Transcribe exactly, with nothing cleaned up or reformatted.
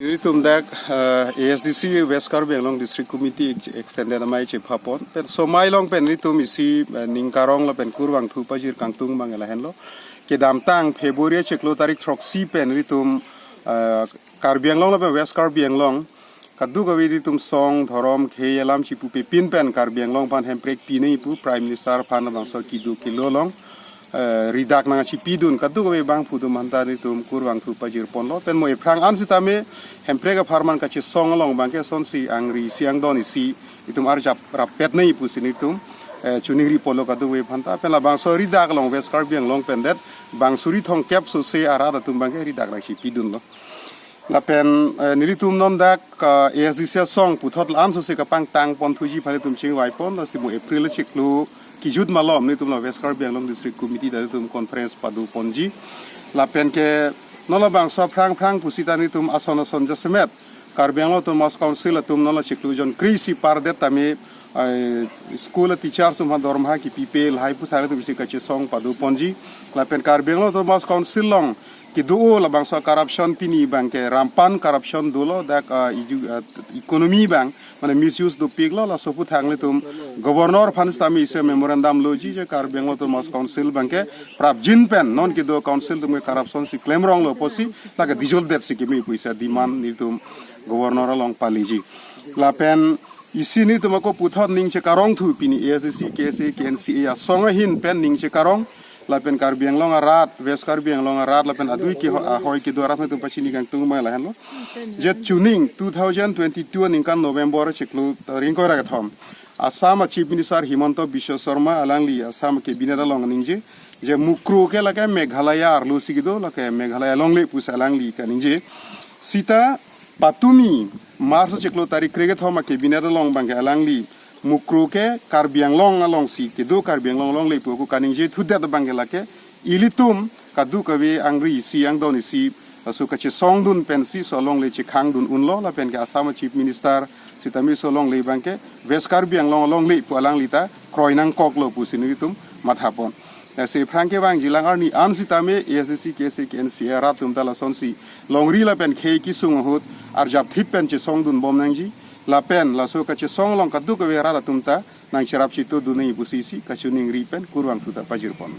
Nelitum dak, eh, A S D C West Karbi Anglong District Committee ex-, extended amei chepapon. Pen somai along pen nelitum isi, eh, ning karong lapen kurvangthu pajir kangtung abang lahenlo. Kedamtang February chiklo tarik throksi pen nelitum, eh, Karbi Anglong lapen West Karbi Anglong kadokave nelitum song, dhorom, khei, alam chipu pepin pen Karbi Anglong aphan Hemprek pinei pu Prime Minister aphan labangso kedo kelo along, eh, ridak nangchipidun kadokave abang pudum aphanta nelitum kurvangthu pajirponlo. Pen mo ephrang an sitame Hemprek apharman kachesong along abangke sonsi angri isi angdon isi itum arjap rappetnei pusi nelitum, eh, choningriponlo kadokave aphanta. Pen labangso ridak along West Karbi Anglong pen det bang suri thomkep sose arat atum abangke ridak nangchipidunlo. Lapen, eh, nelitum non dak, ah, A S D C asong puthot la-an sose kapangtangponthuji aphan nelitum chingvaipon, lasi mo April chiklo kejut malom nelitum la West Karbi Anglong District Committee ta nelitum conference padoponji. Lapen ke non labangso aphrang aphrang pusita nelitum ason ason jasemet Karbi Anglong Autonomous Council atum non la chiklo jon kre-isi pardet tame, eh, school teacher atum aphan dormaha kipipe lahai aputhak nelitum isi kachesong padoponji. Lapen Karbi Anglong Autonomous Council along kedo labangso corruption pini abangke rampant corruption dolo, dak, ah, edu-, ah, economy abang mane misuse dopiklo, laso aputhak nelitum Governor aphan sitame isi memorandum loji je Karbi Anglong Autonomous Council abangke prapjin pen non kedo council atumke corruption si klemronglo pusi lake dissolve detsi keme pu isi demand nelitum Governor along paleji. Lapen isi nelitum ako puthot ning chekarongthu pini A S D C, K S A, K N C A asong ahin pen ning chekarong. Lapen Karbi Anglong arat, West Karbi Anglong arat, lapen adui ke ho-, ahoi kedo arat nelitum pachini kangtung abang lahenlo. Je chuning two thousand twenty-two aningkan November chiklo tarik ingkoi ra kethom, Assam a Chief Minister Himanta Biswa Sarma alangli Assam Cabinet along ningje, je Mukroh ke lake Meghalaya arlosi kedo, lake Meghalaya longle pusi alangli kaningje. Sita patumi March chiklo tarik kre-kethom a Cabinet along abangke alangli Mukroh ke Karbi Anglong alongsi kedo, Karbi Anglong longle pu ako kaningjethudet abangke lake ilitum kadokave angri isi angdon isi laso kachesongdun pensi laso alongle chekhangdun unlo, lapen ke Assam a Chief Minister sitame laso alongle abangke West Karbi Anglong alongle pu alangli ta kroi nangkoklo pusi nelitum mathapon. Lasi aphrang kevangjilang arni an sitame A S D C, K S A, K N C A arat atum ta lasonsi longri lapen khei kesung ahut arjapthip pen chesongdunbom nangji. Lapen laso kachesong along kadokave arat atum ta nangcherap chitudun nangji pusi isi kachiningri pen kurvangthu ta pajirpon.